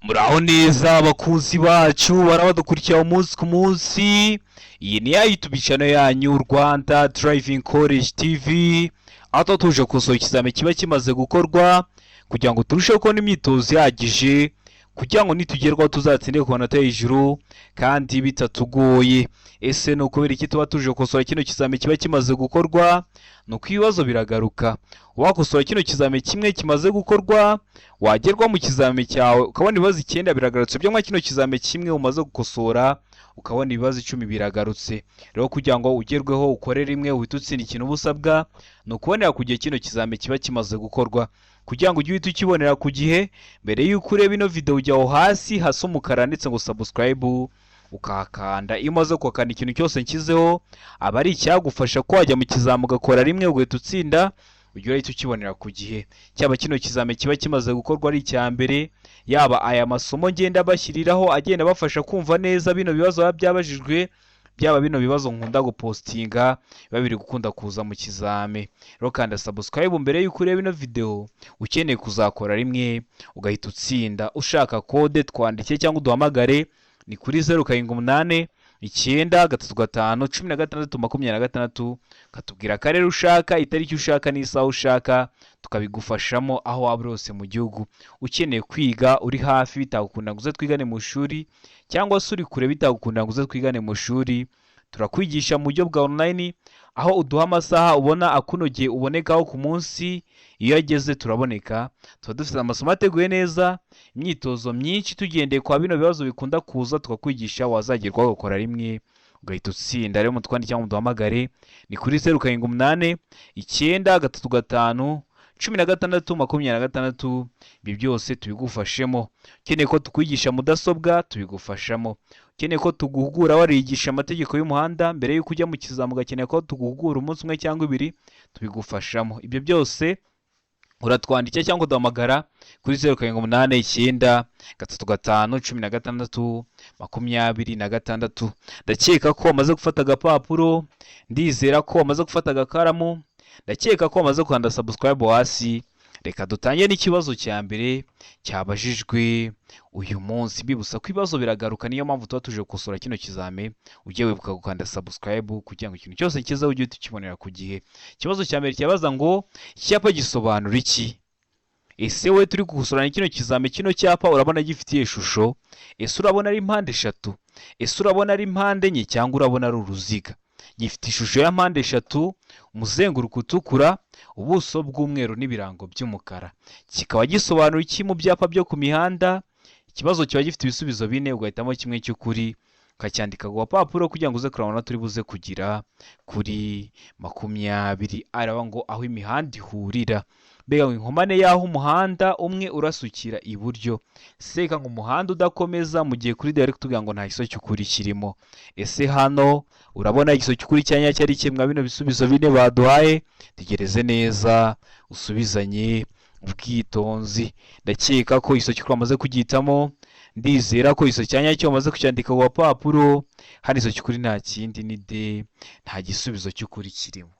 Muraho neza abakunzi bacu barabadukurikira umunsi ku munsi. Iyi ni ya YouTube channel yanyu, Rwanda Driving College TV, aho tuba tuje gukosora ikizami kiba kimaze gukorwa kugira ngo turusheho kubona imyitozo ihagije, kugira ngo nitugerwaho tuzatsinde ku manota hejuru kandi bitatugoye. Ese ni ukubera iki tuba tuje gukosora kino kizami kiba kimaze gukorwa? Ni uko ibibazo biragaruka. Wakosora kino kizami kimwe kimaze gukorwa, wagerwa mu kizami cyawe ukabona ibibazo 9 biragarutse, byo kino kizami kimwe umaze gukosora ukabona ibibazo 10 biragarutse. Rero kugira ngo ugerweho ukore rimwe uhite utsinda, ikintu uba usabwa ni ukubonera ku gihe kino kizami kiba kimaze gukorwa. Kugira ngo ujye uhita ukibonera ku gihe, mbere y'uko ureba ino video ujya aho hasi hasa umukara handitse ngo "subscribe", ukahakanda. Iyo umaze kuhakanda, ikintu cyose nshyizeho aba ari icyagufasha ko wajya mu kizami ugakora rimwe ugahita utsinda, ujya urahita ukibonera ku gihe. Cyaba kino kizami kiba kimaze gukorwa ari icya mbere, yaba aya masomo ngenda bashyiriraho agenda abafasha kumva neza bino bibazo biba byabajijwe, byaba bino bibazo nkunda gupostinga biba biri gukunda kuza mu kizami. Rero kanda subscribe mbere y'uko ureba ino video, ukeneye kuzakora rimwe ugahita utsinda. Ushaka code, twandike cyangwa uduhamagare, ni kuri 0789351626, ukatubwira akarere ushaka, itariki ushaka n'isaha ushaka, tukabigufashamo aho waba uri hose mu gihugu. Ukeneye kwiga uri hafi bitagukunda ngo uze twigane mu ishuri, cyangwa se uri kure bitagukunda ngo uze twigane mu ishuri, turakwigisha mu buryo bwa online, aho uduha amasaha ubona akunogeye ubonekaho ku munsi. Iyo ageze turaboneka, tuba dufite amasomo ateguye neza, imyitozo myinshi tugendeye kwa bino bibazo bikunda kuza, tukakwigisha, wazagerwaho ugakora rimwe ugahita utsinda. Rero mutwandike cyangwa muduhamagare, ni kuri 0789351626. Ibi byose tubigufashemo. Ukeneye ko tukwigisha mudasobwa, tubigufashamo. Ukeneye ko tuguhugura warigisha amategeko y'umuhanda mbere y'uko ujya mu kizami, ugakenera ko tuguhugura umunsi umwe cyangwa ibiri, tubigufashamo. Ibyo byose uratwandikira cyangwa uduhamagara kuri 0789351626. Ndakeka ko wamaze gufata agapapuro, ndizera ko wamaze gufata agakaramu, ndakeka ko wamaze gukanda subscribe hasi. Reka dutangire n'ikibazo cya mbere cyabajijwe uyu munsi. Mbibutsa ko ibibazo biragaruka, niyo mpamvu tuba tuje gukosora kino kizami. Ujye wibuka gukanda subscribe kugira ngo ikintu cyose kiza ujye ukibonera ku gihe. Ikibazo cya mbere kibaza ngo: icyapa gisobanura iki? Ese wowe turi gukosorana kino kizami, kino cyapa urabona gifitiye ishusho? Ese urabona ari mpande eshatu? Ese urabona ari mpande enye cyangwa urabona ari uruziga? Gifite ishusho ya mpande eshatu, umuzenguruko utukura, ubuso bw'umweru n'ibirango by'umukara. Kikaba gisobanura iki mu byapa byo ku mihanda? Ikibazo kiba gifite ibisubizo bine, ugahitamo kimwe cy'ukuri ukacyandika ku gapapuro kugira ngo uze kurabona turi buze kugira kuri 20. Araba ngo aho imihanda ihurira, mbega ngo inkomane y'aho umuhanda umwe urasukira iburyo, seka ngo umuhanda udakomeza, mu gihe kuri bari kutubwira ngo nta gisubizo cy'ukuri kirimo. Ese hano urabona igisubizo cy'ukuri cya nyacyo ari kimwe bino bisubizo bine baduhaye? Tegereze neza, usubizanye ubwitonzi. Ndakeka ko igisubizo cy'ukuri wamaze kugihitamo, ndizera ko igisubizo cya nyacyo wamaze kucyandika ku gapapuro. Hano igisubizo cy'ukuri nta kindi, ni D, nta gisubizo cy'ukuri kirimo.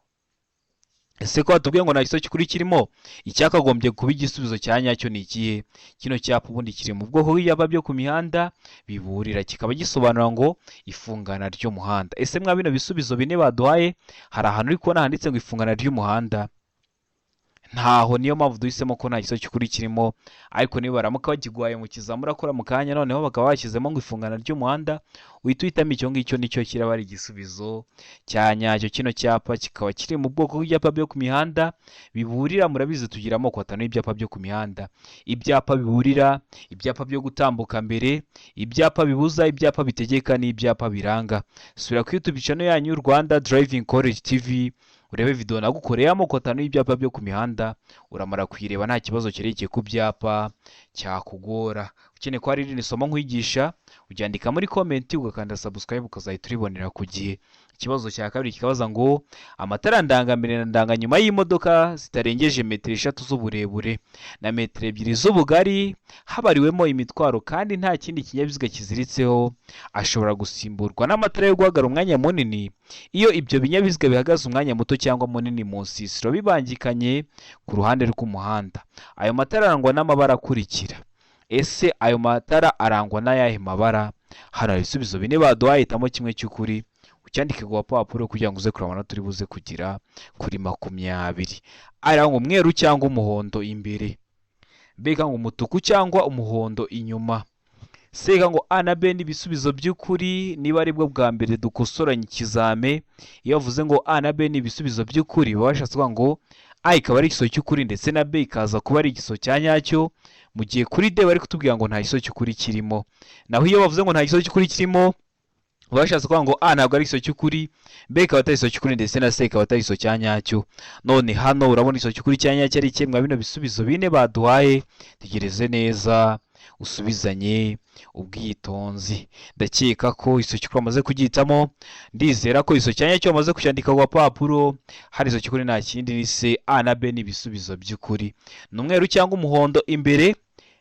Ese ko batubwiye ngo nta gisubizo cy'ukuri kirimo, icyakagombye kuba igisubizo cya nyacyo ni ikihe? Kino cyapa ubundi kiri mu bwoko bw'ibyapa byo ku mihanda biburira, kikaba gisobanura ngo ifungana ry'umuhanda. Ese mwa bino bisubizo bine baduhaye, hari ahantu uri kubona handitse ngo ifungana ry'umuhanda? Ntaho. Niyo mpamvu duhisemo ko nta gisubizo cy'ukuri kirimo. Ariko niba baramuka bakiguhaye mu kizami urakora mu kanya, noneho bakaba bashyizemo ngo ifungana ry'umuhanda, uhita uhitamo icyo ngicyo, nicyo kiraba ari igisubizo cya nyacyo. Kino cyapa kikaba kiri mu bwoko bw'ibyapa byo ku mihanda biburira. Murabizi, tugira amoko atanu y'ibyapa byo ku mihanda: ibyapa biburira, ibyapa byo gutambuka mbere, ibyapa bibuza, ibyapa bitegeka n'ibyapa biranga. Sura kuri YouTube channel yanyu, Rwanda Driving College TV, urebe video nagukoreye amoko atanu y'ibyapa byo ku mihanda. Uramara kuyireba, nta kibazo cyerekeye ku byapa cyakugora. Ukeneye ko hari irindi somo nkwigisha, ubyandika muri comment, ugakanda subscribe, ukazahita uribonera ku gihe. Ikibazo cya kabiri kikabaza ngo: amatara ndangambere na ndanganyuma y'imodoka zitarengeje metero 3 z'uburebure na metero 2 z'ubugari habariwemo imitwaro, kandi nta kindi kinyabiziga kiziritseho, ashobora gusimburwa n'amatara yo guhagarara umwanya munini iyo ibyo binyabiziga bihagaze umwanya muto cyangwa munini mu nsisiro bibangikanye ku ruhande rw'umuhanda. Ayo matara arangwa n'amabara akurikira. Ese ayo matara arangwa n'ayahe mabara? Hano hari ibisubizo bine baduhaye, hitamo kimwe cy'ukuri ucyandike ku gapapuro kugira ngo uze kureba amanota uri buze kugira kuri 20. Arangwa umweru cyangwa umuhondo imbere, mbega ngo umutuku cyangwa umuhondo inyuma. Sega ngo A na B ni ibisubizo by'ukuri. Niba aribwo bwa mbere dukosoranye ikizame, iyo bavuze ngo A na B ni ibisubizo by'ukuri, baba bashatse kuvuga ngo A ikaba ari igisubizo cy'ukuri ndetse na B ikaza kuba ari igisubizo cya nyacyo, mu gihe kuri D bari kutubwira ngo nta gisubizo cy'ukuri kirimo. Naho iyo bavuze ngo nta gisubizo cy'ukuri kirimo, baba bashatse kuvuga ngo A ntabwo ari igisubizo cy'ukuri, B ikaba atari igisubizo cy'ukuri ndetse na C ikaba atari igisubizo cya nyacyo. None hano urabona igisubizo cy'ukuri cya nyacyo ari ikihe mwa bino bisubizo bine baduhaye? Tegereze neza usubizanye ubwitonzi. Ndakeka ko igisubizo cy'ukuri wamaze kugihitamo, ndizera ko igisubizo cya nyacyo wamaze kucyandika ku gapapuro. Hari igisubizo cy'ukuri nta kindi ni C. A na B ni ibisubizo by'ukuri. Ni umweru cyangwa umuhondo imbere,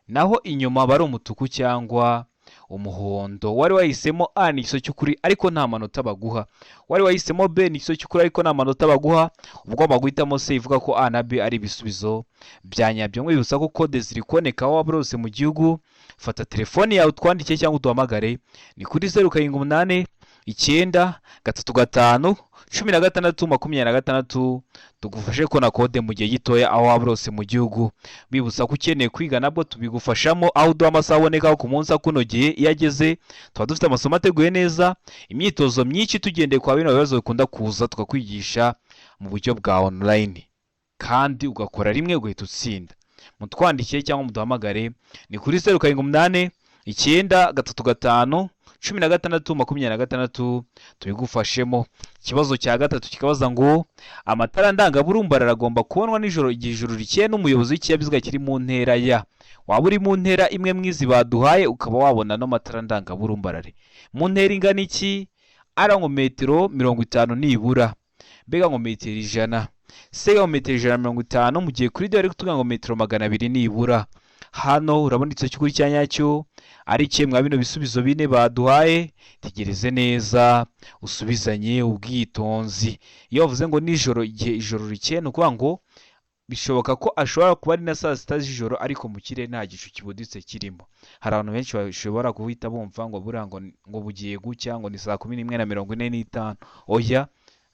naho inyuma aba ari umutuku cyangwa umuhondo. Wari wahisemo A ni igisubizo cy'ukuri ariko nta manota baguha. Wari wahisemo B ni igisubizo cy'ukuri ariko nta manota baguha. Uba ugomba guhitamo C ivuga ko A na B ari ibisubizo bya nyabyo. Mwibutsa ko kode ziri kuboneka aho waba hose mu gihugu. Fata telefoni yawe utwandike cyangwa uduhamagare, ni kuri 0789351626, tugufashe kubona kode mu gihe gitoya aho waba hose mu gihugu. Bibutsa ko ukeneye kwiga nabwo tubigufashamo, aho uduha amasaha aboneka ku munsi akunogeye. Iyo ageze tuba dufite amasomo ateguye neza, imyitozo myinshi tugendeye kwa bino bibazo bikunda kuza, tukakwigisha mu buryo bwa online kandi ugakora rimwe ugahita utsinda. Mutwandikiye cyangwa muduhamagare, ni kuri 0789351626, tubigufashemo. Ikibazo cya gatatu kikabaza ngo amatara ndangaburumbarara agomba kubonwa nijoro igihe ijoro rikeye n'umuyobozi w'ikinyabiziga kiri mu ntera ya. Waba uri mu ntera imwe mwizi baduhaye ukaba wabona no matara ndangaburumbarare mu ntera ingana iki? Ara ngo metero 50 nibura, mbega ngo metero 100, sega ngo metero 150, mu gihe kuri bari kutubwira ngo metero 200 nibura. Hano urabona igisubizo cy'ukuri cya nyacyo ari ikihe mwa bino bisubizo bine baduhaye? Tegereze neza usubizanye ubwitonzi. Iyo bavuze ngo nijoro igihe ijoro rikeye, ni ukuvuga ngo bishoboka ko ashobora kuba ari na saa sita z'ijoro ariko mu kirere nta gicu kibuditse kirimo. Hari abantu benshi bashobora guhita bumva ngo buriya ngo bugiye gucya, ngo ni saa 11:45. Oya,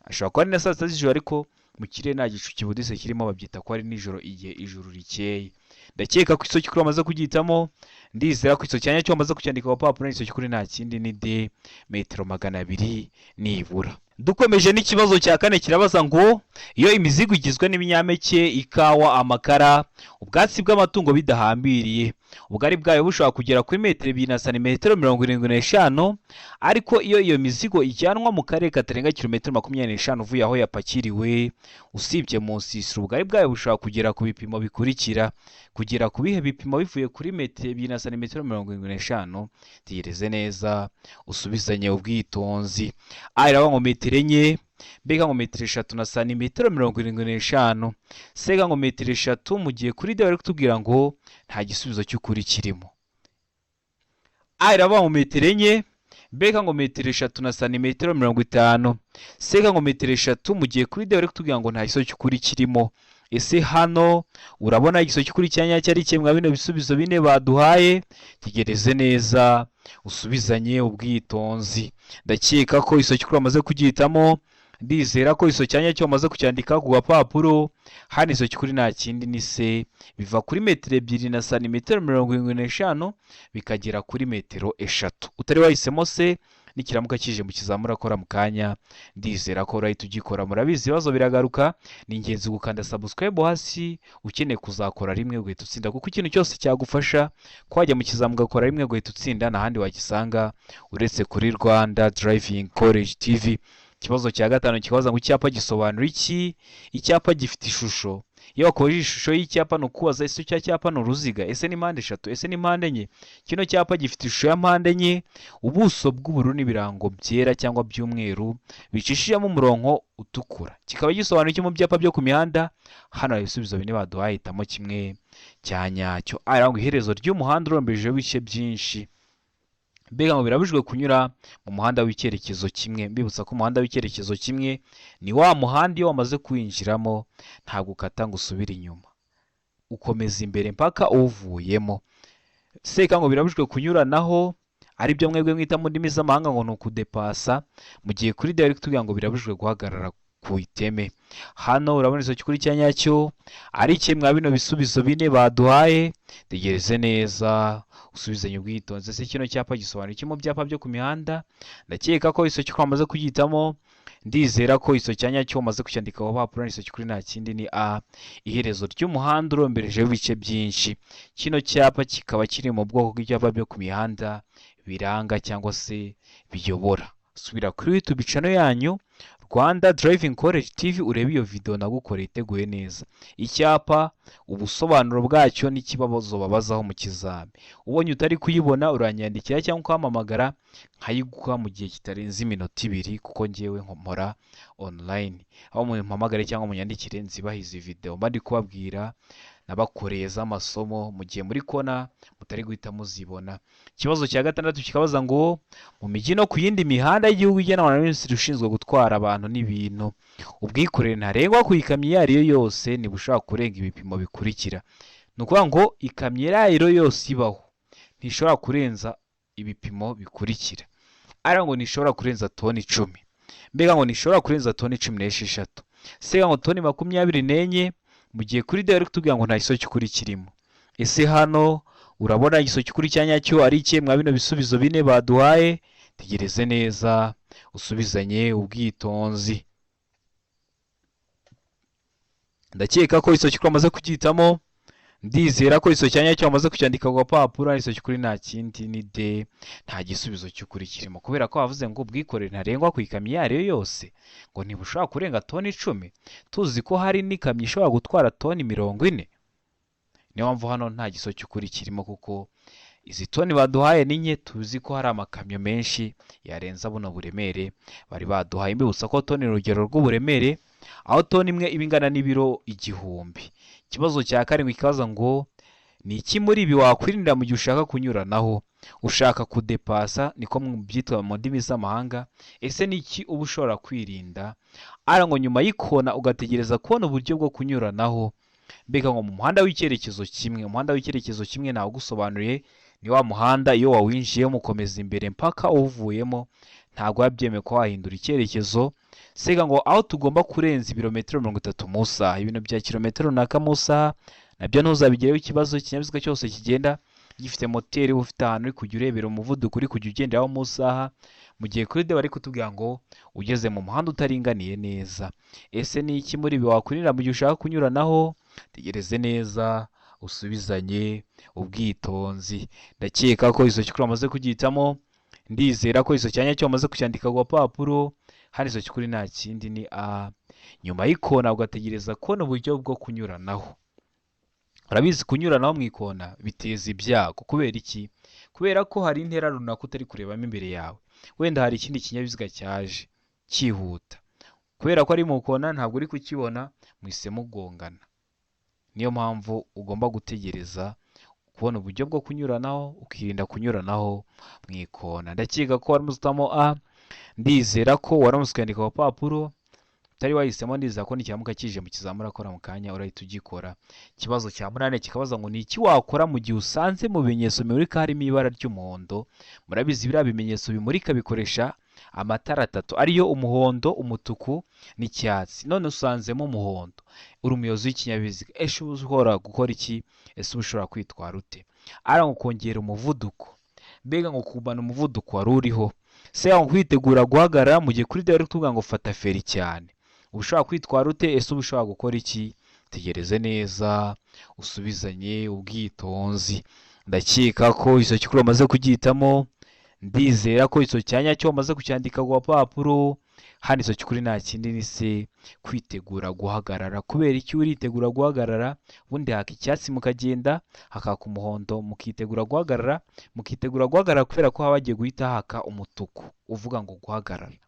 ashobora kuba ari na saa sita z'ijoro ariko mu kirere nta gicu kibuditse kirimo, babyita ko ari nijoro igihe ijoro rikeye. Ndakeka ko igisubizo cy'ukuri wamaze kugihitamo, ndizera ko igisubizo cya nyacyo wamaze kucyandika ku gapapuro. Igisubizo cy'ukuri nta kindi ni D, metero 200 nibura. Dukomeje n'ikibazo cya kane kirabaza ngo iyo imizigo igizwe n'ibinyampeke, ikawa, amakara, ubwatsi bw'amatungo bidahambiriye, ubugari bwayo bushobora kugera kuri metero 2 na santimetero 75, ariko iyo iyo mizigo ijyanwa mu karere katarenga kilometero 25 uvuye aho yapakiriwe, usibye mu nsisiro, ubugari bwayo bushobora kugera ku bipimo bikurikira. Kugera ku bihe bipimo bivuye kuri metero 2 na santimetero 75? Tegereze neza usubizanye ubwitonzi. A iravuga ngo metero 4, mbega ngo metero 3 na santimetero 75, sega ngo metero 3, mu gihe kuri D bari kutubwira ngo nta gisubizo cy'ukuri kirimo. A iravuga ngo metero 4, mbega ngo metero 3 na santimetero 50, sega ngo metero 3, mu gihe kuri D bari kutubwira ngo nta gisubizo cy'ukuri kirimo. Ese hano urabona igisubizo cy'ukuri cya nyacyo ari ikihe mwa bino bisubizo bine baduhaye? Tegereze neza usubizanye ubwitonzi. Ndakeka ko igisubizo cy'ukuri wamaze kugihitamo, ndizera ko igisubizo cya nyacyo wamaze kucyandika ku gapapuro. Hano igisubizo cy'ukuri nta kindi ni C, biva kuri metero 2 na santimetero 75 bikagera kuri metero 3. Utari wahisemo C, nikiramuka kije mu kizamura akora mu kanya, ndizera ko urahita ugikora. Murabizi ibibazo biragaruka, ni ingenzi gukanda subscribe hasi ukeneye kuzakora rimwe ugahita utsinda, kuko ikintu cyose cyagufasha ko wajya mu kizamu ugakora rimwe ugahita utsinda nta handi wagisanga uretse kuri Rwanda Driving College TV. Ikibazo cya gatanu kibaza ngo icyapa gisobanura iki? Icyapa gifite ishusho. Iyo wakoresheje ishusho y'icyapa ni ukubaza ese icyo cyapa ni uruziga, ese ni mpande eshatu, ese ni mpande enye? Kino cyapa gifite ishusho ya mpande enye, ubuso bw'ubururu n'ibirango byera cyangwa by'umweru bicishijemo umurongo utukura. Kikaba gisobanura iki mu byapa byo ku mihanda? Hano hari ibisubizo bine baduhaye, hitamo kimwe cya nyacyo. A ngo iherezo ry'umuhanda uromberejeho ibice byinshi, mbega ngo birabujijwe kunyura mu muhanda w'icyerekezo kimwe. Mbibutsa ko umuhanda w'icyerekezo kimwe ni wa muhanda iyo wamaze kuwinjiramo ntabwo ukata ngo usubire inyuma, ukomeza imbere mpaka uwuvuyemo. Seka ngo birabujijwe kunyuranaho, ari byo mwebwe mwita mu ndimi z'amahanga ngo ni ukudepasa, mu gihe kuri D bari kutubwira ngo birabujijwe guhagarara ku iteme. Hano urabona igisobanuro cy'ukuri cya nyacyo ari kimwe mwa bino bisubizo bine baduhaye. Tegereze neza usubizanye ubwitonzi. Ese kino cyapa gisobanura iki mu byapa byo ku mihanda? Ndakeka ko igisobanuro cy'ukuri wamaze kugihitamo. Ndizera ko igisobanuro cya nyacyo wamaze kucyandika ku papuro. Igisobanuro cy'ukuri nta kindi ni A, iherezo ry'umuhanda uromberejeho ibice byinshi. Kino cyapa kikaba kiri mu bwoko bw'ibyapa byo ku mihanda biranga cyangwa se biyobora. Subira kuri YouTube channel yanyu Rwanda Driving College TV, urebe iyo video nagukoreye iteguye neza. Icyapa, ubusobanuro bwacyo n'ikibazo babazaho mu kizami. Ubonye utari kuyibona, uranyandikira cyangwa ukampamagara nkayiguha mu gihe kitarenze iminota 2, kuko ngewe nkora online. Aho mumpamagare cyangwa munyandikire nzibaha izi video mba ndi kubabwira nabakoreye z'amasomo, mu gihe muri kona mutari guhita muzibona. Ikibazo cya gatandatu kikabaza ngo mu mijyi no ku yindi mihanda y'igihugu igenwa na minisitiri ushinzwe gutwara abantu n'ibintu, ubwikorere ntarengwa ku ikamyo iyo ari yo yose ntibushobora kurenga ibipimo bikurikira. Ni ukuvuga ngo ikamyo iyo ari yo yose ibaho ntishobora kurenza ibipimo bikurikira. Ariko ngo ntishobora kurenza toni 10, mbega ngo ntishobora kurenza toni 16, se ngo toni 24, mu gihe kuri D bari kutubwira ngo nta gisobanuro cy'ukuri kirimo. Ese hano urabona igisobanuro cy'ukuri cya nyacyo ari ikihe mwa bino bisubizo bine baduhaye? Tegereze neza usubizanye ubwitonzi. Ndakeka ko igisobanuro cy'ukuri wamaze kugihitamo. Ndizera ko igisobanuro cya nyacyo wamaze kucyandika ku gapapuro. Igisobanuro cy'ukuri nta kindi ni D, nta gisubizo cy'ukuri kirimo, kubera ko bavuze ngo ubwikorere ntarengwa ku ikamyo iyo ari yo yose ngo ntibushobora kurenga toni 10, tuzi ko hari n'ikamyo ishobora gutwara toni 40. Niyo mpamvu hano nta gisobanuro cy'ukuri kirimo, kuko izi toni baduhaye ni nke, tuzi ko hari amakamyo menshi yarenza buno buremere bari baduhaye. Mbibutsa ko toni ni urugero rw'uburemere, aho toni imwe iba ingana n'ibiro 1000. Ikibazo cya karindwi kikabaza ngo ni iki muri ibi wakwirinda mu gihe ushaka kunyuranaho, ushaka kudepasa, niko byitwa mu ndimi z'amahanga. Ese ni iki uba ushobora kwirinda? Ara ngo nyuma y'ikona ugategereza kubona uburyo bwo kunyuranaho, mbega ngo mu muhanda w'icyerekezo kimwe. Umuhanda w'icyerekezo kimwe nawugusobanuriye, ni wa muhanda iyo wawinjiyemo ukomeza imbere mpaka uwuvuyemo, ntabwo biba byemewe ko wahindura icyerekezo. Sega ngo aho tugomba kurenza ibirometero 30 mu isaha, ibintu bya kilometero runaka mu isaha nabyo ntuzabigireho ikibazo. Ikinyabiziga cyose kigenda gifite moteri, uba ufite ahantu uri kujya urebera umuvuduko uri kujya ugenderaho mu isaha, mu gihe kuri D bari kutubwira ngo ugeze mu muhanda utaringaniye neza. Ese ni iki muri ibi wakwirinda mu gihe ushaka kunyuranaho? Tegereze neza usubizanye ubwitonzi. Ndakeka ko igisobanuro cy'ukuri wamaze kugihitamo. Ndizera ko igisobanuro cya nyacyo wamaze kucyandika ku gapapuro. Hano igisobanuro cy'ukuri nta kindi ni A, nyuma y'ikona ugategereza kubona uburyo bwo kunyuranaho. Urabizi kunyuranaho mu ikona biteza ibyago. Kubera iki? Kubera ko hari intera runaka utari kurebamo imbere yawe, wenda hari ikindi kinyabiziga cyaje cyihuta, kubera ko ari mu kona ntabwo uri kukibona, muhise mugongana. Niyo mpamvu ugomba gutegereza kubona uburyo bwo kunyuranaho, ukirinda kunyuranaho mu ikona. Ndakeka ko wari uhitamo A. Ndizera ko waramutse ukandika ku gapapuro utari wahisemo. Ndizera ko nikiramuka kije mu kizamini urakora mu kanya urahita ugikora. Ikibazo cya munani kikabaza ngo ni iki wakora mu gihe usanze mu bimenyetso bimurika harimo ibara ry'umuhondo? Murabizi biriya bimenyetso bimurika bikoresha amatara atatu, ariyo umuhondo, umutuku n'icyatsi. None usanzemo umuhondo, uri umuyobozi w'ikinyabiziga, ese uba ushobora gukora iki? Ese uba ushobora kwitwara ute? Ari ngo kongera umuvuduko, mbega ngo kugumana umuvuduko wari uriho, se ngo kwitegura guhagarara, mu gihe kuri D bari kutubwira ngo fata feri cyane. Uba ushobora kwitwara ute? Ese uba ushobora gukora iki? Tegereze neza usubizanye ubwitonzi. Ndakeka ko icyo cy'ukuri wamaze kugihitamo. Ndizera ko icyo cya nyacyo wamaze kucyandika ku gapapuro. Hano icyo cy'ukuri nta kindi ni se, kwitegura guhagarara. Kubera iki uritegura guhagarara? Ubundi haka icyatsi mukagenda, hakaka umuhondo mukitegura guhagarara, mukitegura guhagarara kubera ko haba hagiye guhita haka umutuku uvuga ngo guhagarara,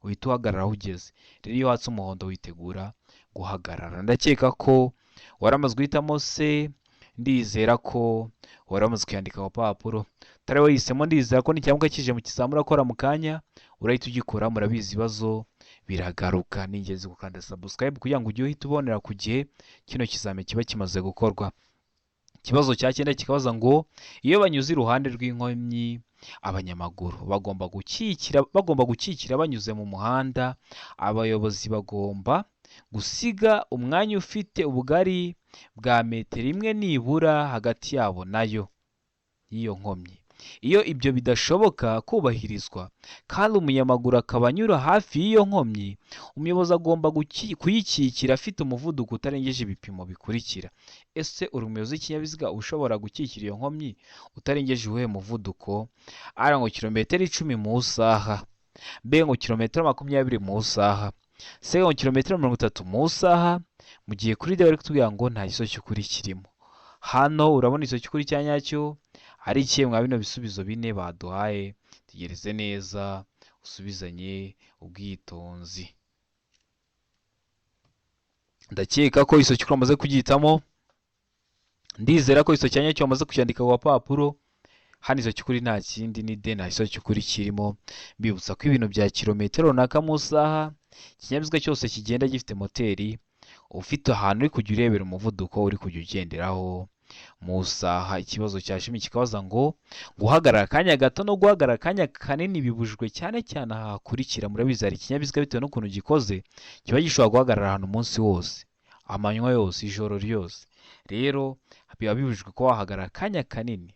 uhita uhagarara aho ugeze. Rero iyo watse umuhondo witegura guhagarara. Ndakeka ko waramaze guhitamo se. Ndizera ko waramaze kuyandika ku gapapuro. Utari wahisemo, ndizera ko nikiramuka kije mu kizamini urakora mu kanya urahita ugikora. Murabizi ibibazo biragaruka. Ni ingenzi gukanda subscribe kugira ngo ujye uhita ubonera ku gihe kino kizami kiba kimaze gukorwa. Ikibazo cya cyenda kikabaza ngo iyo banyuze iruhande rw'inkomyi abanyamaguru bagomba gukikira banyuze mu muhanda, abayobozi bagomba gusiga umwanya ufite ubugari bwa metero imwe nibura hagati yabo nayo, y'iyo nkomyi. Iyo ibyo bidashoboka kubahirizwa kandi umunyamaguru akaba anyura hafi y'iyo nkomyi, umuyobozi agomba kuyikikira afite umuvuduko utarengeje ibipimo bikurikira. Ese uri umuyobozi w'ikinyabiziga ushobora gukikira iyo nkomyi utarengeje uwuhe muvuduko? A ngo kilometero 10 mu isaha, B ngo kilometero 20 mu isaha, C ngo kilometero 30 mu isaha, mu gihe kuri D bari kutubwira ngo nta gisubizo cy'ukuri kirimo. Hano urabona igisubizo cy'ukuri cya nyacyo ari ikihe mwa bino bisubizo bine baduhaye? Tegereze neza, usubizanye ubwitonzi. Ndakeka ko igisubizo cy'ukuri wamaze kugihitamo, ndizera ko igisubizo cya nyacyo wamaze kucyandika ku gapapuro. Hano igisubizo cy'ukuri nta kindi ni D, nta gisubizo cy'ukuri kirimo. Mbibutsa ko ibintu bya kilometero runaka mu isaha, ikinyabiziga cyose kigenda gifite moteri, ufite ahantu uri kujya urebera umuvuduko uri kujya ugenderaho mu isaha. Ikibazo cya 10 kikabaza ngo guhagarara akanya gato no guhagarara akanya kanini bibujijwe cyane cyane aha hakurikira. Murabizi, hari ikinyabiziga bitewe n'ukuntu gikoze kiba gishobora guhagarara ahantu umunsi wose, amanywa yose, ijoro ryose. Rero biba bibujijwe ko wahagarara akanya kanini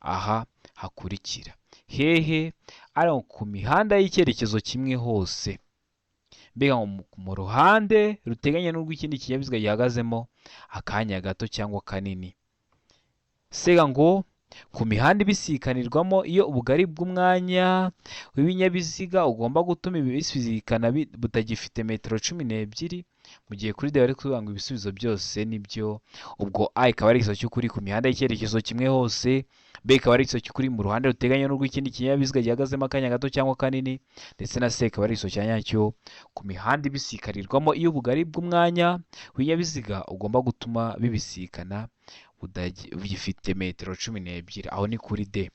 aha hakurikira. Hehe? Ari ku mihanda y'icyerekezo kimwe hose, mbega ngo mu ruhande ruteganye n'urw'ikindi kinyabiziga gihagazemo akanya gato cyangwa kanini. Sega ngo ku mihanda ibisikanirwamo iyo ubugari bw'umwanya w'ibinyabiziga ugomba gutuma ibisikana butagifite metero 12, mu gihe kuri D bari kuvuga ngo ibisubizo byose nibyo. Ubwo A ikaba ari igisubizo cy'ukuri ku mihanda y'icyerekezo kimwe hose, B ikaba ari igisubizo cy'ukuri mu ruhande ruteganye n'urw'ikindi kinyabiziga gihagazemo akanya gato cyangwa kanini, ndetse na C ikaba ari igisubizo cya nyacyo ku mihanda ibisikanirwamo iyo ubugari bw'umwanya w'ibinyabiziga ugomba gutuma bibisikana bugifite metero 12. Aho ni kuri D,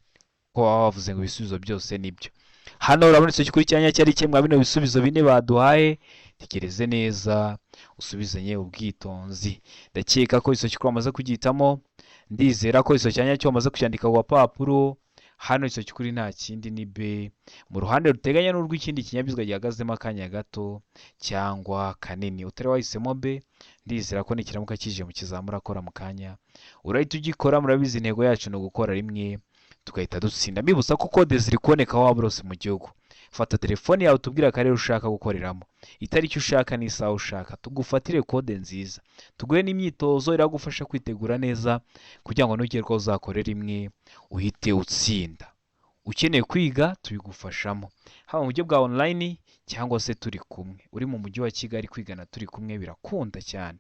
ko baba bavuze ngo ibisubizo byose nibyo. Hano urabona igisubizo cy'ukuri cya nyacyo ari kimwe mwa bino bisubizo bine baduhaye. Tekereze neza, usubizanye ubwitonzi. Ndakeka ko igisubizo cy'ukuri wamaze kugihitamo, ndizera ko igisubizo cya nyacyo wamaze kucyandika ku gapapuro. Hano igisubizo cy'ukuri nta kindi ni B, mu ruhande ruteganye n'urw'ikindi kinyabiziga gihagazemo akanya gato cyangwa kanini. Utari wahisemo B, ndizera ko nikiramuka kije mu kizamura akora mu kanya urahita ugikora. Murabizi, intego yacu ni ugukora rimwe tugahita dutsinda. Mbibutsa ko kode ziri kuboneka aho waba hose mu gihugu. Fata telefone yawe, tubwire akarere ushaka gukoreramo, itariki ushaka n'isaha ushaka, tugufatire kode nziza, tuguhe n'imyitozo iragufasha kwitegura neza kugira ngo nugerwaho uzakore rimwe uhite utsinda. Ukeneye kwiga tubigufashamo, haba mu buryo bwa online cyangwa se turi kumwe. Uri mu mujyi wa Kigali, kwigana turi kumwe birakunda cyane.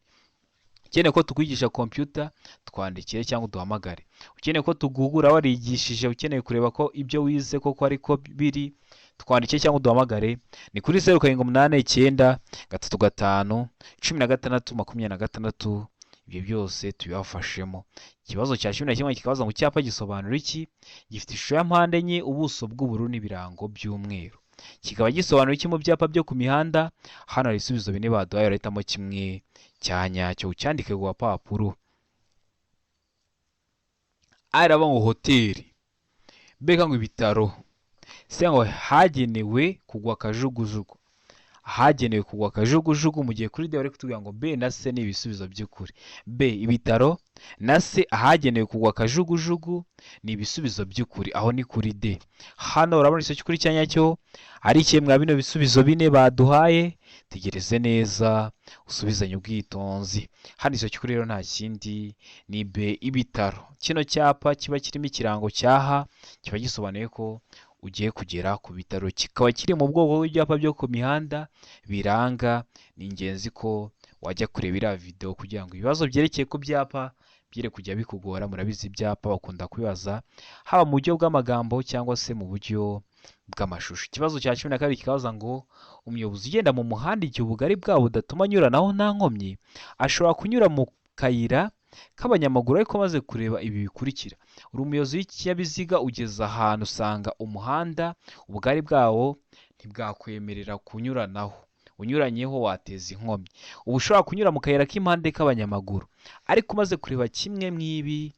Ukeneye ko tukwigisha computer, twandikire cyangwa uduhamagare. Ukeneye ko tuguhugura warigishije, ukeneye kureba ko ibyo wize koko ariko biri, twandikire cyangwa uduhamagare. Ni kuri 0789351626. Ibyo byose tubibafashemo. Ikibazo cya 11 kikabaza ngo icyapa gisobanura iki? Gifite ishusho ya mpande enye, ubuso bw'ubururu n'ibirango by'umweru, kikaba gisobanura iki mu byapa byo ku mihanda? Hano hari ibisubizo bine baduhaye, urahitamo kimwe cya nyacyo ucyandike ku gapapuro. A iravuga ngo hoteli, B ngo ibitaro, C ngo hagenewe kugwa akajugujugu, hagenewe kugwa akajugujugu, mu gihe kuri D bari kutubwira ngo B na C ni ibisubizo by'ukuri. B ibitaro na C ahagenewe kugwa akajugujugu ni ibisubizo by'ukuri. Aho ni kuri D. Hano urabona igisubizo cy'ukuri cya nyacyo ari ikihe mwa bino bisubizo bine baduhaye? Tegereze neza, usubizanye ubwitonzi. Hano igisubizo cy'ukuri rero nta kindi ni B, ibitaro. Kino cyapa kiba kirimo ikirango cya H kiba gisobanuye ko ugiye kugera ku bitaro, kikaba kiri mu bwoko bw'ibyapa byo ku mihanda biranga. Ni ingenzi ko wajya kureba iriya video kugira ngo ibibazo byerekeye ku byapa byere kujya bikugora. Murabizi, ibyapa bakunda kubibaza haba mu buryo bw'amagambo cyangwa se mu buryo bw'amashusho. Ikibazo cya 12 kikabaza ngo umuyobozi ugenda mu muhanda igihe ubugari bwabo budatuma anyuranaho nta nkomyi, ashobora kunyura mu kayira k'abanyamaguru ariko amaze kureba ibi bikurikira. Uri umuyobozi w'ikinyabiziga, ugeze ahantu usanga umuhanda ubugari bwawo ntibwakwemerera kunyuranaho. Unyuranyeho wateza inkomyi. Uba ushobora kunyura mu kayira k'impande k'abanyamaguru, ariko umaze kureba kimwe mu ibi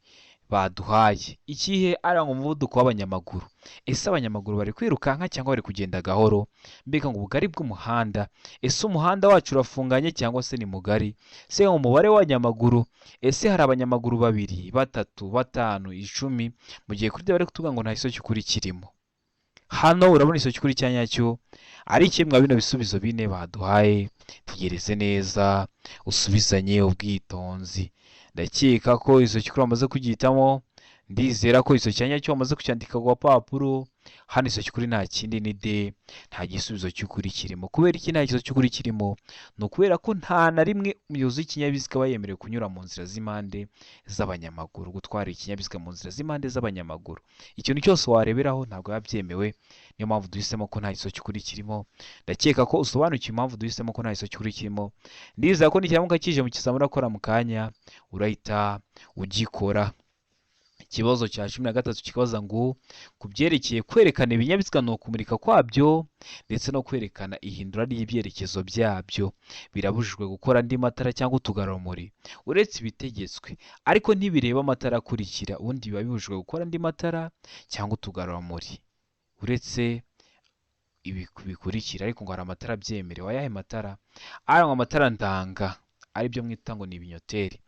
baduhaye, ikihe? Aranga umuvuduko w'abanyamaguru. Ese abanyamaguru bari kwirukanka cyangwa bari kugenda gahoro? Mbega ngo ubugari bw'umuhanda, ese umuhanda wacu urafunganye cyangwa se ni mugari? Se umubare w'abanyamaguru, ese hari abanyamaguru 2, 3, 5, 10? Mu gihe kuri bari kutubwira ngo nta gisubizo cy'ukuri kirimo. Hano urabona igisubizo cy'ukuri cya nyacyo ari kimwe mwa bino bisubizo 4 baduhaye. Tegereze neza usubizanye ubwitonzi. Ndakeka ko igisubizo cy'ukuri wamaze kugihitamo, ndizera ko igisubizo cya nyacyo wamaze kucyandika ku gapapuro. Hano igisubizo cy'ukuri nta kindi ni D, nta gisubizo cy'ukuri kirimo. Kubera iki nta gisubizo cy'ukuri kirimo? Ni ukubera ko nta na rimwe umuyobozi w'ikinyabiziga aba yemerewe kunyura mu nzira z'impande z'abanyamaguru, gutwara ikinyabiziga mu nzira z'impande z'abanyamaguru. Ikintu cyose wareberaho ntabwo biba byemewe, niyo mpamvu duhisemo ko nta gisubizo cy'ukuri kirimo. Ndakeka ko usobanukiwe impamvu duhisemo ko nta gisubizo cy'ukuri kirimo. Ndizera ko nikiramuka kije mu kizamini urakora mu kanya urahita ugikora. Ikibazo cya 13 kikabaza ngo ku byerekeye kwerekana ibinyabiziga ni ukumurika kwabyo ndetse no kwerekana ihindura ry'ibyerekezo byabyo, birabujijwe gukora andi matara cyangwa utugarurumuri uretse ibitegetswe, ariko ntibireba amatara akurikira. Ubundi biba bibujijwe gukora andi matara cyangwa utugarurumuri uretse ibi bikurikira, ariko ngo hari amatara abyemerewe. Ayahe matara? Arangwa amatara ndanga, aribyo mwita ngo ni ibinyoteri.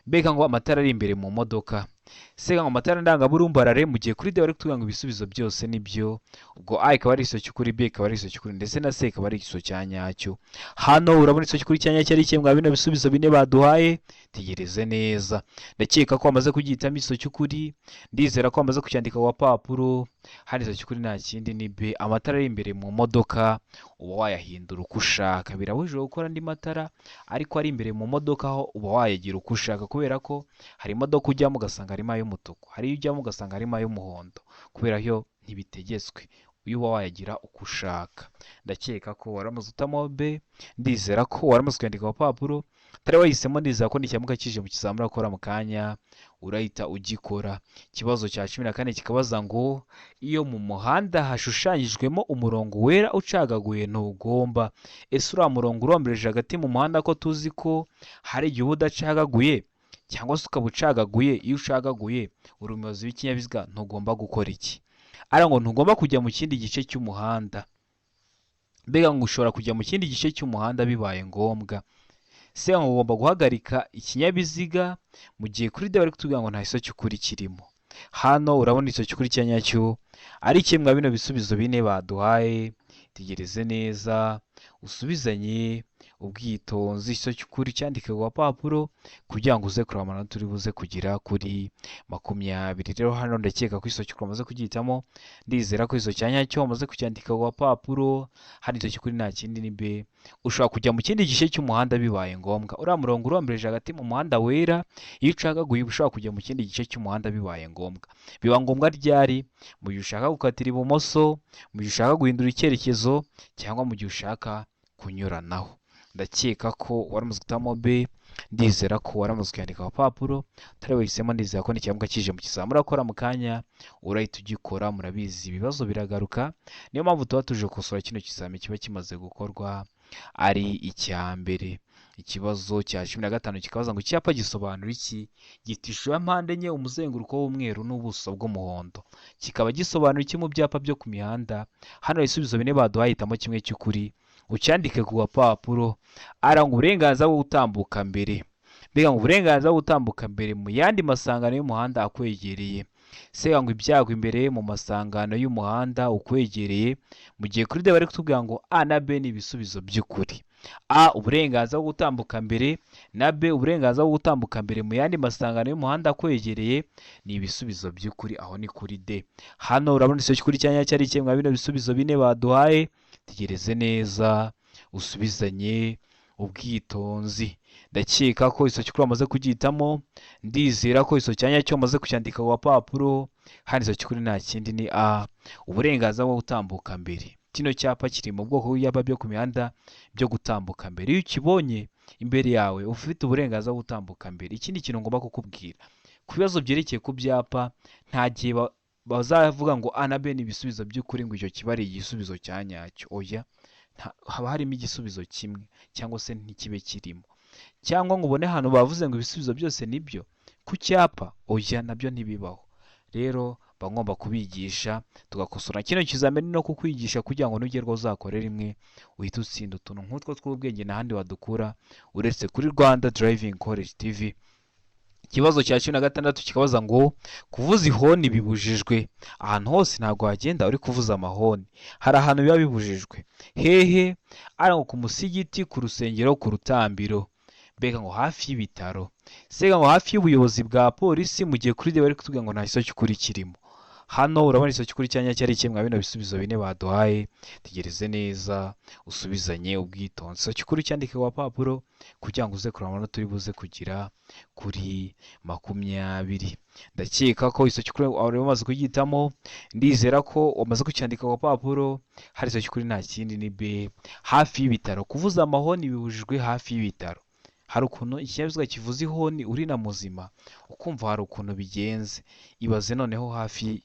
Mbega ngo amatara ari imbere mu modoka. Se ngo amatara ndangaburumbarare, mu gihe kuri D bari kutubwira ngo ibisubizo byose nibyo. Ubwo A ikaba ari igisubizo cy'ukuri, B ikaba ari igisubizo cy'ukuri, ndetse na C ikaba ari igisubizo cya nyacyo. Hano urabona igisubizo cy'ukuri cya nyacyo ari kimwe mwa bino bisubizo 4 baduhaye. Tegereze neza. Ndakeka ko wamaze kugihitamo igisubizo cy'ukuri, ndizera ko wamaze kucyandika ku gapapuro. Hano igisubizo cy'ukuri nta kindi ni B, amatara ari imbere mu modoka uba wayahindura uko ushaka. Birabujijwe gukora andi matara ariko ari imbere mu modoka ho uba wayagira uko ushaka, kubera ko hari imodoka ujyamo ugasanga harimo ay'umutuku, hari iyo ujyamo ugasanga harimo ay'umuhondo, kubera yo ntibitegetswe, uyu uba wayagira uko ushaka. Ndakeka ko waramaze utamo B, ndizera ko waramaze kwandika ku gapapuro. Utari wahisemo, ndizera ko nikiramuka kije mu kizamini urakora mu kanya urahita ugikora. Ikibazo cya 14 kikabaza ngo iyo mu muhanda hashushanyijwemo umurongo wera ucagaguye ntugomba. Ese uriya murongo urombereje hagati mu muhanda ko tuzi ko hari igihe uba udacagaguye cyangwa se ukaba ucagaguye, iyo ucagaguye uri umuyobozi w'ikinyabiziga ntugomba gukora iki? Ariko ngo ntugomba kujya mu kindi gice cy'umuhanda. Mbega ngo ushobora kujya mu kindi gice cy'umuhanda bibaye ngombwa. Se ngo ugomba guhagarika ikinyabiziga, mu gihe kuri D bari kutubwira ngo nta gisubizo cy'ukuri kirimo. Hano urabona igisubizo cy'ukuri cya nyacyo ari kimwe mwa bino bisubizo 4 baduhaye. Tegereze neza usubizanye ubwitonzi igisubizo cy'ukuri cyandike ku gapapuro kugira ngo uze kureba amanota uri buze kugira kuri 20. Rero hano ndakeka ko igisubizo cy'ukuri wamaze kugihitamo, ndizera ko igisubizo cya nyacyo wamaze kucyandika ku gapapuro. Hano igisubizo cy'ukuri nta kindi ni B, ushobora kujya mu kindi gice cy'umuhanda bibaye ngombwa. Uriya murongo urombereje hagati mu muhanda wera, iyo ucagaguye uba ushobora kujya mu kindi gice cy'umuhanda bibaye ngombwa. Biba ngombwa ryari? Mu gihe ushaka gukatira ibumoso, mu gihe ushaka guhindura icyerekezo, cyangwa mu gihe ushaka kunyuranaho. Ndakeka ko waramaze guhitamo B, ndizera ko waramaze kuyandika ku gapapuro. Utari wahisemo, ndizera ko nikiramuka kije mu kizamini urakora mu kanya urahita ugikora. Murabizi ibibazo biragaruka, niyo mpamvu tuba tuje gukosora kino kizamini kiba kimaze gukorwa ari icya mbere. Ikibazo cya 15 kikabaza ngo icyapa gisobanura iki? Gifite ishusho ya mpande enye, umuzenguruko w'umweru n'ubuso bw'umuhondo. Kikaba gisobanura iki mu byapa byo ku mihanda? Hano ibisubizo 4 baduhaye, hitamo kimwe cy'ukuri ucyandike ku gapapuro. Aranga uburenganzira bwo gutambuka mbere. Mbega ngo uburenganzira bwo gutambuka mbere mu yandi masangano y'umuhanda akwegereye. Se ngo ibyago imbere mu masangano y'umuhanda ukwegereye, mu gihe kuri D bari kutubwira ngo A na B ni ibisubizo by'ukuri. A uburenganzira bwo gutambuka mbere na B uburenganzira bwo gutambuka mbere mu yandi masangano y'umuhanda akwegereye ni ibisubizo by'ukuri, aho ni kuri D. Hano urabona igisubizo cy'ukuri cya nyacyo ari kimwe mwa bino bisubizo 4 baduhaye. Tegereze neza usubizanye ubwitonzi. Ndakeka ko igisubizo cy'ukuri wamaze kugihitamo, ndizera ko igisubizo cya nyacyo wamaze kucyandika ku gapapuro. Hano igisubizo cy'ukuri nta kindi ni A, uburenganzira bwo gutambuka mbere. Kino cyapa kiri mu bwoko bw'ibyapa byo ku mihanda byo gutambuka mbere. Iyo ukibonye imbere yawe ufite uburenganzira bwo gutambuka mbere. Ikindi kintu ngomba kukubwira ku bibazo byerekeye ku byapa, nta gihe bazavuga ngo A na B ni ibisubizo by'ukuri ngo icyo kiba ari igisubizo cya nyacyo. Oya, Haba harimo igisubizo kimwe cyangwa se ntikibe kirimo, cyangwa ngo ubone ahantu bavuze ngo ibisubizo byose nibyo ku cyapa, oya, nabyo ntibibaho. Rero mba ngomba kubigisha tugakosora kino kizamini no kukwigisha kugira ngo nugerwaho uzakore rimwe uhite utsinda. Utuntu nk'utwo tw'ubwenge n'ahandi wadukura uretse kuri Rwanda Driving College TV. Ikibazo cya 16 kikabaza ngo kuvuza ihoni bibujijwe ahantu hose. Ntabwo wagenda uri kuvuza amahoni, hari ahantu biba bibujijwe. Hehe? Ari ngo ku musigiti, ku rusengero, ku rutambiro, mbega ngo hafi y'ibitaro, sega ngo hafi y'ubuyobozi bwa polisi, mu gihe kuri D bari kutubwira ngo nta gisubizo cy'ukuri kirimo. Hano urabona igisubizo cy'ukuri cyanya cyari kimwe bino bisubizo bine baduhaye. Tegereze neza, usubizanye ubwitonzi. Igisubizo cy'ukuri cyandike ku gapapuro kugira ngo uze kureba amanota uri buze kugira kuri 20. Ndakeka ko igisubizo cy'ukuri wari wamaze kugihitamo, ndizera ko wamaze kucyandika ku gapapuro. Hari igisubizo cy'ukuri nta kindi, ni B, hafi y'ibitaro. Kuvuza amahoni bibujijwe hafi y'ibitaro. Hari ukuntu ikinyabiziga kivuza ihoni uri na muzima ukumva hari ukuntu bigenze. Ibaze noneho hafi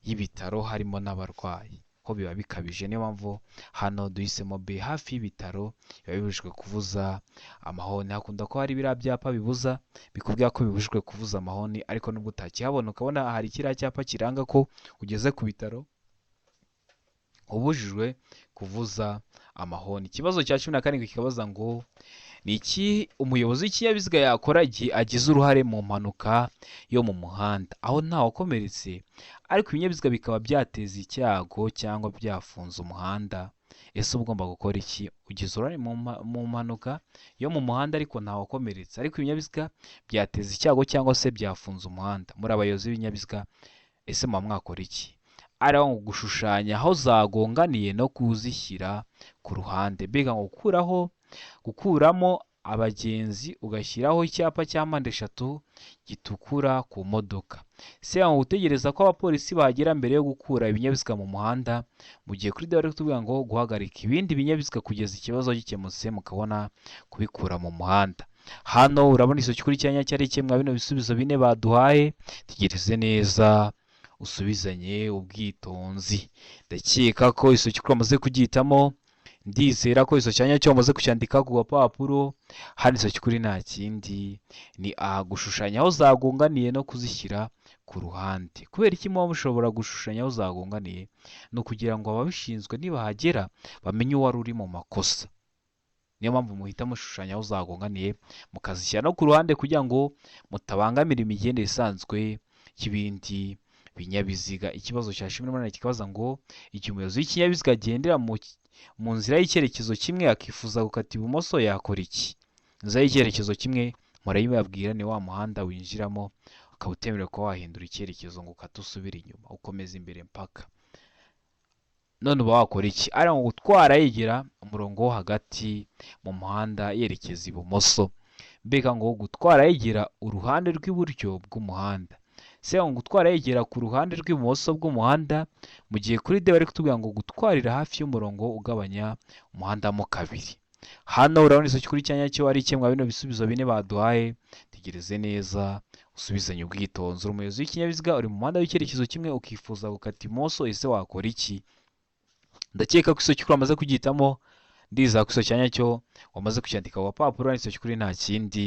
y'ibitaro harimo n'abarwayi, ho biba bikabije. Niyo mpamvu hano duhisemo B, hafi y'ibitaro biba bibujijwe kuvuza amahoni. Hakunda ko hari biriya byapa bibuza, bikubwira ko bibujijwe kuvuza amahoni, ariko nubwo utakihabona ukabona hari kiriya cyapa kiranga ko ugeze ku bitaro, ubujijwe kuvuza amahoni. Ikibazo cya 17 kikabaza ngo ni iki umuyobozi w'ikinyabiziga yakora igihe agize uruhare mu mpanuka yo mu muhanda, aho ntawakomeretse ariko ibinyabiziga bikaba byateza icyago cyangwa byafunze umuhanda? Ese uba ugomba gukora iki? Ugize uruhare mu mpanuka yo mu muhanda ariko ntawakomeretse, ariko ibinyabiziga byateza icyago cyangwa se byafunze umuhanda. Muri abayobozi b'ibinyabiziga, ese muba mwakora iki? Ari aho gushushanya aho zagonganiye no kuzishyira ku ruhande, mbega ngo gukuramo abagenzi ugashyiraho icyapa cya mpande eshatu gitukura ku modoka, se ngo gutegereza ko abapolisi bahagera mbere yo gukura ibinyabiziga mu muhanda, mu gihe kuri D bari kutubwira ngo guhagarika ibindi binyabiziga kugeza ikibazo gikemutse mukabona kubikura mu muhanda. Hano urabona igisubizo cy'ukuri cyanya cyari kimwe bino bisubizo bine baduhaye. Tegereze neza, usubizanye ubwitonzi. Ndakeka ko igisubizo cy'ukuri wamaze kugihitamo, ndizera ko igisubizo cya nyacyo wamaze kucyandika ku gapapuro. Hano igisubizo cy'ukuri nta kindi, ni A, gushushanya aho zagonganiye no kuzishyira ku ruhande. Kubera iki muba mushobora gushushanya aho zagonganiye? Ni ukugira ngo ababishinzwe nibahagera bamenye uwari uri mu makosa. Niyo mpamvu muhita mushushanya aho zagonganiye mukazishyira no ku ruhande kugira ngo mutabangamira imigendere isanzwe y'ibindi binyabiziga. Ikibazo cya 18 kikabaza ngo igihe umuyobozi w'ikinyabiziga agendera mu nzira y'icyerekezo kimwe akifuza gukata ibumoso yakora iki? Inzira y'icyerekezo kimwe murayibabwira, ni wa muhanda winjiramo ukaba utemerewe kuba wahindura icyerekezo ngo ukate usubire inyuma, ukomeza imbere mpaka. None uba wakora iki? Ari ngo gutwara yegera umurongo wo hagati mu muhanda yerekeza ibumoso, mbega ngo gutwara yegera uruhande rw'iburyo bw'umuhanda, se ngo gutwara yegera ku ruhande rw'ibumoso bw'umuhanda, mu gihe kuri D bari kutubwira ngo gutwarira hafi y'umurongo ugabanya umuhanda mo kabiri. Hano urabona igisubizo cy'ukuri cya nyacyo ari kimwe bino bisubizo bine baduhaye. Tegereze neza, usubizanye ubwitonzi. Uri umuyobozi w'ikinyabiziga, uri mu muhanda w'icyerekezo kimwe ukifuza gukata imoso, ese wakora iki? Ndakeka ko igisubizo cy'ukuri wamaze kugihitamo, ndizera ko igisubizo cya nyacyo wamaze kucyandika ku gapapuro. Igisubizo cy'ukuri nta kindi,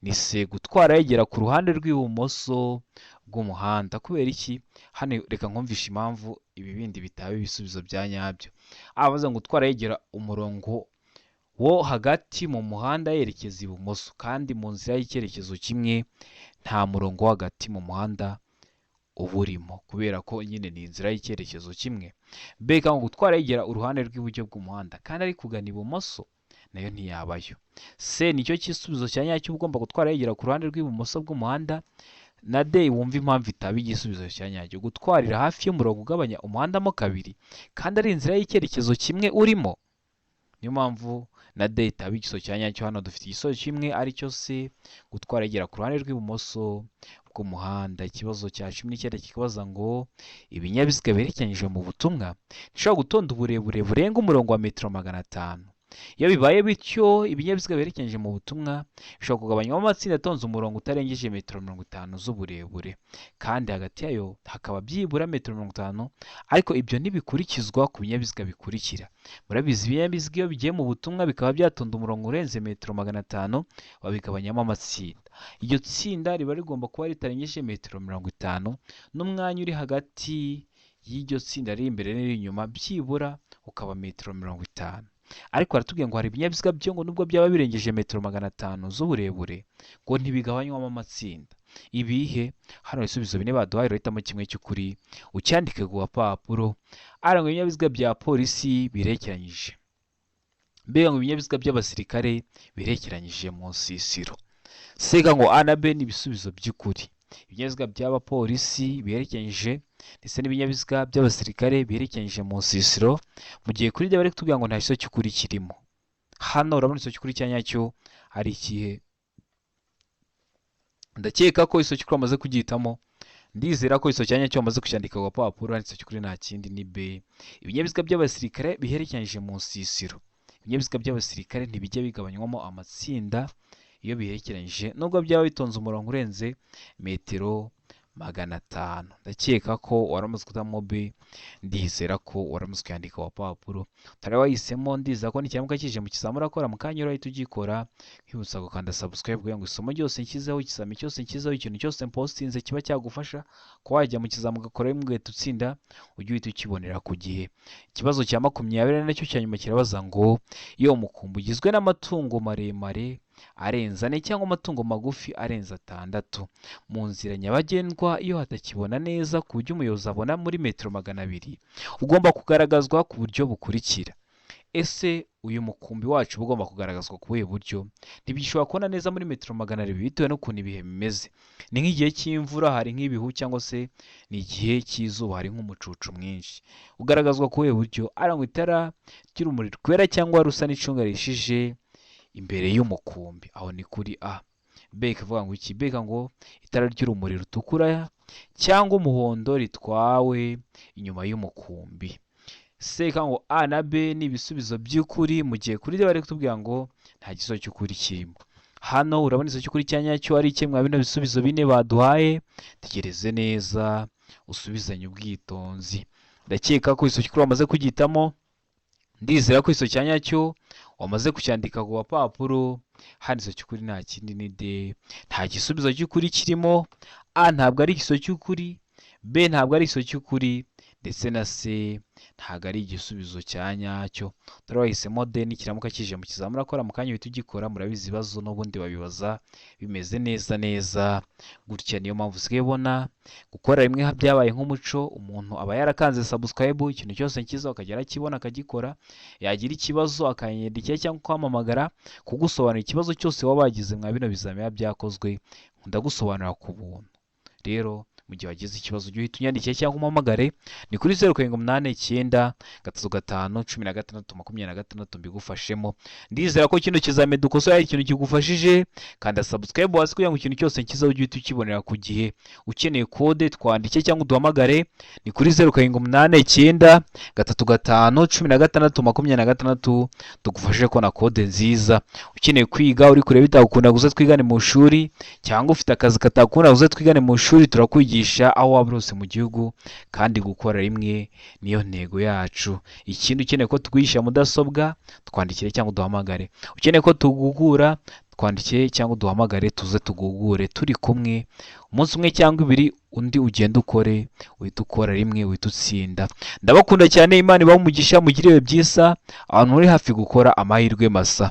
ni C, gutwara yegera ku ruhande rw'ibumoso bw'umuhanda. Kubera iki? Hano reka nkumvishe impamvu ibi bindi bitaba ibisubizo bya nyabyo. Abaza ngo gutwara yegera umurongo wo hagati mu muhanda yerekeza ibumoso, kandi mu nzira y'icyerekezo kimwe nta murongo wo hagati mu muhanda uba urimo, kubera ko nyine ni inzira y'icyerekezo kimwe. Mbega ngo gutwara yegera uruhande rw'iburyo bw'umuhanda kandi ari kugana ibumoso, nayo ntiyabayo. C nicyo gisubizo cya nyacyo, ugomba gutwara yegera ku ruhande rw'ibumoso bw'umuhanda. Na D wumva impamvu itaba igisubizo cya nyacyo, gutwarira hafi y'umurongo ugabanya umuhanda mo kabiri kandi ari inzira y'icyerekezo kimwe urimo. Niyo mpamvu na D itaba igisubizo cya nyacyo. Hano dufite igisubizo kimwe aricyo C, gutwara yegera ku ruhande rw'ibumoso bw'umuhanda. Ikibazo cya 19 kikabaza ngo ibinyabiziga biherekeranyije mu butumwa ntibishobora gutonda uburebure burenga umurongo wa metero 500. Iyo bibaye bityo, ibinyabiziga biherekeje mu butumwa bishobora kugabanywamo amatsinda atonze umurongo utarengeje metero 50 z'uburebure, kandi hagati yayo hakaba byibura metero 50, ariko ibyo ntibikurikizwa ku binyabiziga bikurikira. Murabizi, ibinyabiziga iyo bigiye mu butumwa bikaba byatonda umurongo urenze metero 500, babigabanyamo amatsinda. Iryo tsinda riba rigomba kuba ritarengeje metero 50, n'umwanya uri hagati y'iryo tsinda riri imbere n'iri inyuma byibura ukaba metero 50. Ariko baratubwiye ngo hari ibinyabiziga byo ngo nubwo byaba birengeje metero 500 z'uburebure ngo ntibigabanywamo amatsinda. Ibihe? Hano ibisubizo bine baduhaye, urahitamo kimwe cy'ukuri ucyandike ku gapapuro. Arangwa ibinyabiziga bya polisi birekeranyije, mbega ngo ibinyabiziga by'abasirikare birekeranyije mu nsisiro. Sega ngo A na B ni ibisubizo by'ukuri. Ibinyabiziga by'abapolisi biherekeranyije ndetse n'ibinyabiziga by'abasirikare biherekeranyije mu nsisiro, mu gihe kuri byo bari kutubwira ngo nta gisubizo cy'ukuri kirimo. Hano urabona igisubizo cy'ukuri cya nyacyo ari ikihe? Ndakeka ko igisubizo cy'ukuri wamaze kugihitamo. Ndizera ko igisubizo cya nyacyo wamaze kucyandika ku gapapuro. Handitse cy'ukuri nta kindi, ni B. Ibinyabiziga by'abasirikare biherekeranyije mu nsisiro. Ibinyabiziga by'abasirikare ntibijya bigabanywamo amatsinda iyo biherekeranyije, nubwo byaba bitonze umurongo urenze metero 500. Ndakeka ko waramaze guhitamo B. Ndizera ko waramaze kuyandika ku gapapuro. Utari wahisemo, ndizera ko nikiramuka kije mu kizamini urakora mu kanya urahita ugikora. Nkwibutsa gukanda subscribe kugira ngo isomo ryose nshyizeho, ikizami cyose nshyizeho, ikintu cyose mpostinze kiba cyagufasha kuba wajya mu kizami ugakora rimwe ugahita utsinda, ujye uhita ukibonera ku gihe. Ikibazo cya 20 nacyo cya nyuma kirabaza ngo iyo umukumbi ugizwe n'amatungo maremare arenze ane cyangwa amatungo magufi arenze atandatu mu nzira nyabagendwa, iyo hatakibona neza ku buryo umuyobozi abona muri metero 200, ugomba kugaragazwa ku buryo bukurikira. Ese uyu mukumbi wacu uba ugomba kugaragazwa ku buhe buryo? Ntibishobora kubona neza muri metero 200 bitewe n'ukuntu ibihe bimeze. Ni nk'igihe cy'imvura hari nk'ibihu, cyangwa se ni igihe cy'izuba hari nk'umucucu mwinshi. Ugaragazwa ku buhe buryo? Arangwa itara ry'urumuri rwera cyangwa rusa n'icunga rihishije imbere y'umukumbi. Aho ni kuri A. B ikavuga ngo iki? B ngo itara ry'urumuri rutukura cyangwa umuhondo ritwawe inyuma y'umukumbi. C ngo A na B ni ibisubizo by'ukuri, mu gihe kuri D bari kutubwira ngo nta gisubizo cy'ukuri kirimo. Hano urabona igisubizo cy'ukuri cya nyacyo ari kimwe mwa bino bisubizo bine baduhaye. Tegereze neza usubizanye ubwitonzi. Ndakeka ko igisubizo cy'ukuri wamaze kugihitamo. Ndizera ko igisubizo cya nyacyo wamaze kucyandika ku gapapuro. Hano igisubizo cy'ukuri nta kindi, ni D. Nta gisubizo cy'ukuri kirimo. A ntabwo ari igisubizo cy'ukuri, B ntabwo ari igisubizo cy'ukuri, ndetse na C ntabwo ari igisubizo cya nyacyo. Dore wahisemo D, nikiramuka kije mu kizamini urakora mu kanya uhita ugikora. Murabizi, ibibazo n'ubundi babibaza bimeze neza neza gutya. Niyo mpamvu usigaye ubona gukora rimwe byabaye nk'umuco. Umuntu aba yarakanze subscribe, ikintu cyose nkiza akajya arakibona akagikora, yagira ikibazo akanyandikira cyangwa kumpamagara kugusobanurira ikibazo cyose waba wagize mwa bino bizamini byakozwe. Ndagusobanurira ku buntu. Rero mu gihe wagize ikibazo ujye uhita unyandikira cyangwa umpamagare, ni kuri 0789351626 mbigufashemo. Ndizera ko kino kizamini dukosoye hari ikintu kigufashije. Kanda subscribe hasi kugira ngo ikintu cyose nkiza ujye uhita ukibonera ku gihe. Ukeneye kode, twandike cyangwa uduhamagare, ni kuri 0789351626, tugufashe kubona kode nziza. Ukeneye kwiga, uri kureba bitagukunda, uze twigane mu ishuri, cyangwa ufite akazi katakunda, uze twigane mu ishuri, turakwigisha aho waba uri hose mu gihugu, kandi gukora rimwe niyo ntego yacu. Ikindi, ukeneye ko tugwishyura mudasobwa, twandikire cyangwa uduhamagare. Ukeneye ko tugugura, twandikire cyangwa uduhamagare, tuze tugugure turi kumwe umunsi umwe cyangwa ibiri, undi ugenda ukore, uhita ukora rimwe uhita utsinda. Ndabakunda cyane, Imana ibahe umugisha, mugire ibihe byiza, abantu muri hafi gukora amahirwe masa.